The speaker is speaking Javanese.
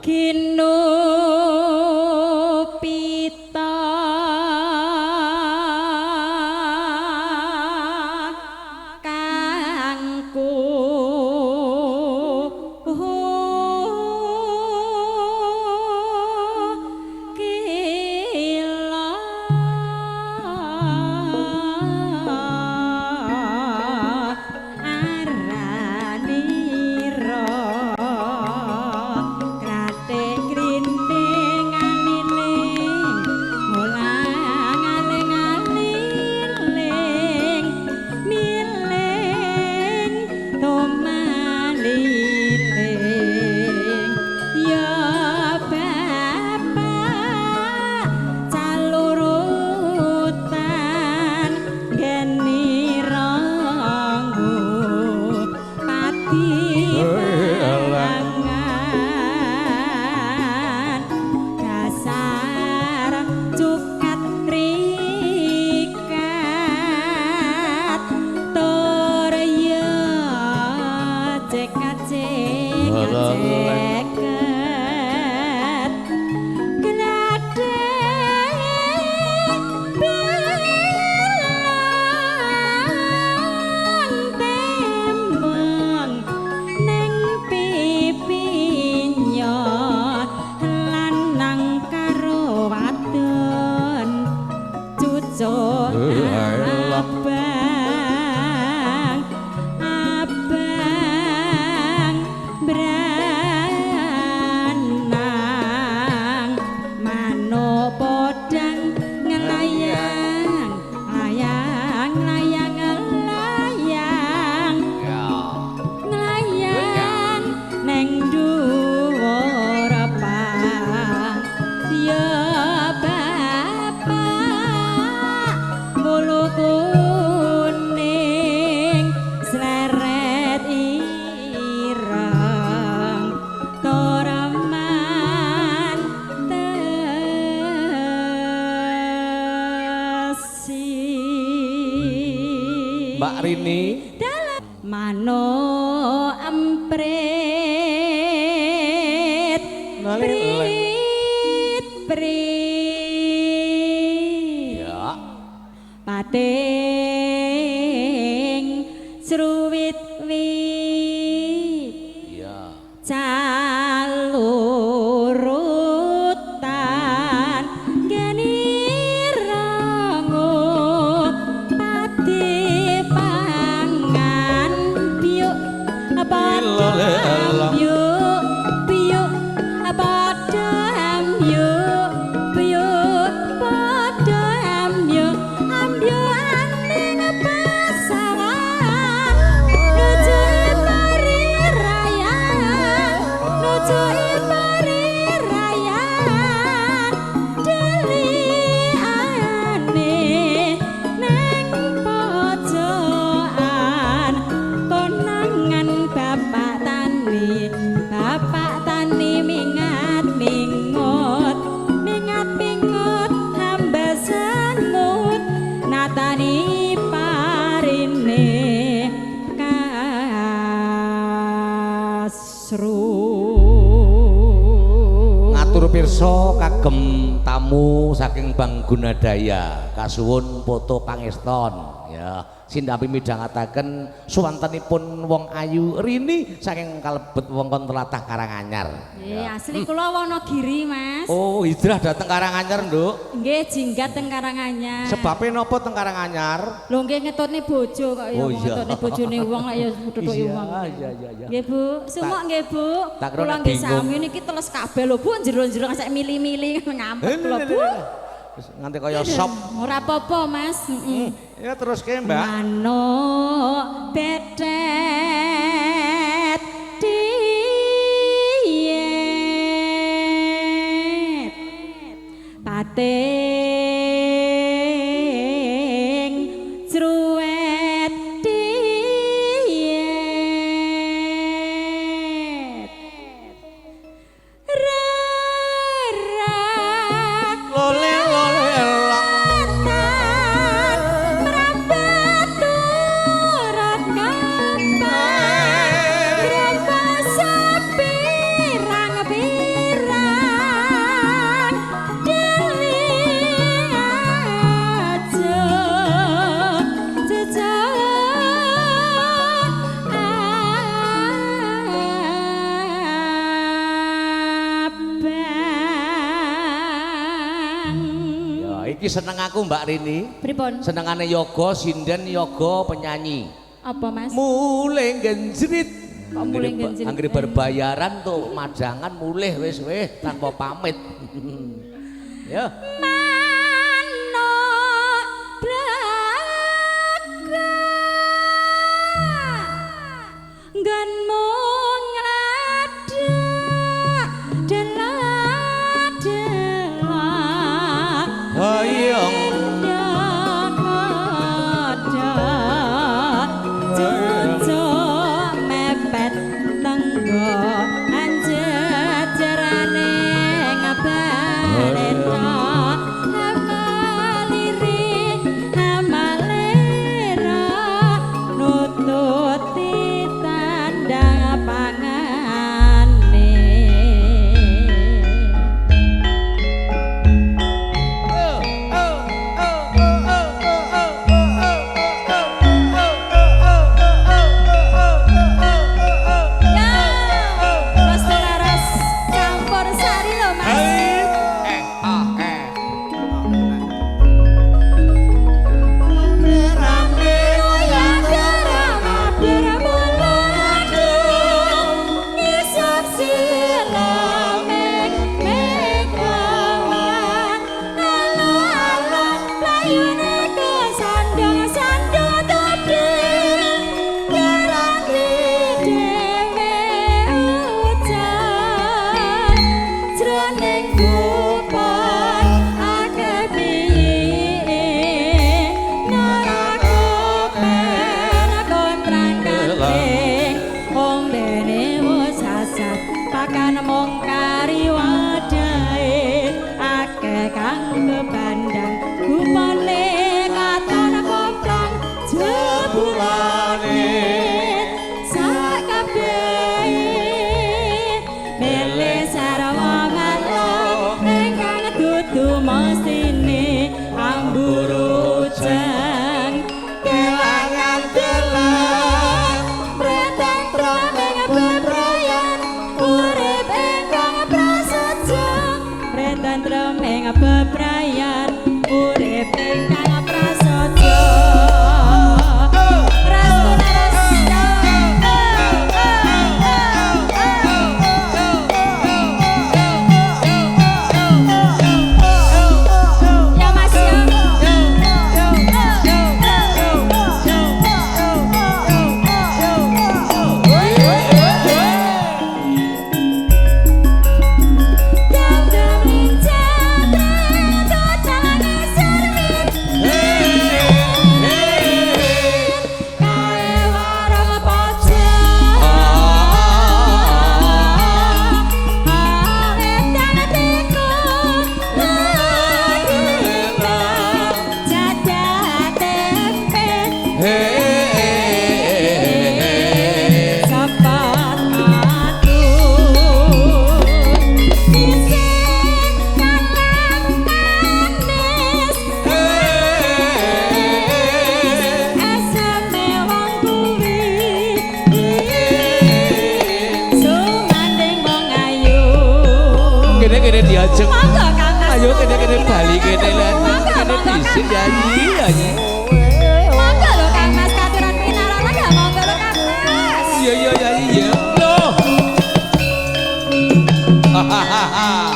Ginupita kangku kila aranira kratik krinting aniling mulang aling aliling miling tumaliling ya bapak calurutan geni ronggo pati pangan dasar cukat rikat tur ya cekat cekat ceket gladek bilang tembang neng pipinya lanang karo wadon cucuk abang abang branang manuk podang ngelayang layang layang layang Ya. nglayang neng dhuwur pang ya bapak bulu kuning sleret ireng toraman tesi. Mbak Rini. Manuk emprit prit prit Ya. Pating sruwit wit Ya. Calurutan geni rango pati pangan biuk padha ambyuk biuk padha ambyuk biuk padha ambyuk ambyukane pasaran nuju pari raya nuju pari raya delikane neng pojokan konangan bapak tani mingat mingut mingat mingut hamba sengut natani parine kasru. Ngatur pirsa kagem tamu saking Bank Gunadaya, kasuwun foto pangeston ya, sinambi midhangetaken suwantenipun wong ayu Rini saking kalebet wewengkon tlatah Karanganyar. Nggih, asli kula Wonogiri, Mas. Oh, hijrah dateng Karanganyar, Nduk. Nggih, jinggat teng Karanganyar. Sebabe napa teng Karanganyar? Lho nggih ngetutne bojo kok ya, Oh, wong iya. ngetutne bojone wong lak ya tutuki wong. Iya. Nggih, Bu. Sumuk nggih, Bu. Tak kira Kula nek nggih bingung. sami niki teles kabeh lho, Bu, jero-jero sak mili-mili ngampet kula, Bu. Wis nganti kaya sop. Ora apa-apa, Mas. Heeh. Ya teruske, Mbak. Manuk betet diet pating cruwet diet rerak Lole lole elok. Tan mrapat turut kapan grapa sepirang-pirang. Iki seneng aku, Mbak Rini. Pripun? Senengane yoga, sinden yoga penyanyi. Apa, Mas? Mulih genjrit. Kok mulih genjrit? Anggere berbayaran tuh majangan mulih wis wis tanpa pamit. Ya. Manuk braga nggonmu ngladak delak-delak. Hayang. Cucuk mepet tenggo anjejerane ngabaleta hamaliri hamalera nututi tandang pangane. Ya, Mas Laras campur sari lho, Mas. Jroning gupon akeh piye narakopen kontrang kanting ombene wis asat pakan mung kari wadahe akeh kang kebandang gupone katon komplang jebulane sak kabehe milih sarwa ngalor ingkang dudu mestine ambur ujang kelangan deleng breteng tromeng bebrayan urip ingkang prasaja breteng tromeng bebrayan urip ingkang prasaja. Restu laras. Ya, Mas, ya. Dam-dam lincah totalane sermit kae warung pojok wetan tiku lagi jadah tempe sapat atu isih kalang manis eseme wong kuwi sumanding wong ayu. Kene kene diajeng. Monggo, Kang Mas. Ayo kene kene bali kene lah. Monggo, Kene monggo, dhisik Kang yayi Mas. yayi. Monggo lho, Kang Mas, katuran pinarak ya, monggo lho, Kang Mas. Iya iya yayi iya. Loh. Hahaha.